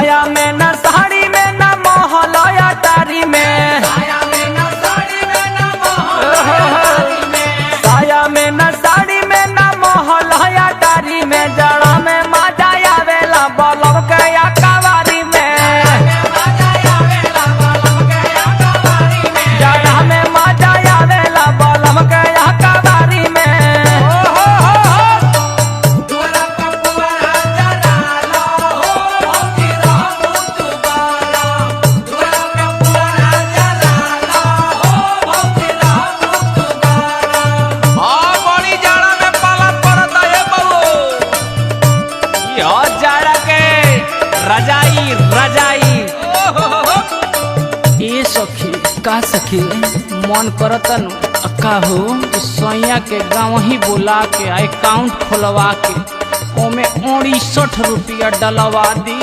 साया में न साड़ी में न मोहलया तारी में। साया में न साड़ी में न मोहल में। साया में न साड़ी में न मोहलया तारी में। जड़ा में मजा आवेला बलब के या कवारी में। मजा आवेला बलम के अकबारी में। जड़ा में मजा आवेला बलम के या कवारी में। ओ हो हो हो। तोरा पपुआ जरा लो हो भौजी रहू तू बारा। तोरा पपुआ जरा लो हो भौजी रहू तू बारा। हाँ, बड़ी जाड़ा में पाला पड़ता है बबू। यो जाड़ा के रजाई रजाई। ओ हो हो हो। ए सखी, का सखी, मन करतन का हो तो सैया के गाँव ही बुला के अकाउंट खोलवा के ओमे 59 रुपया डलवा दी।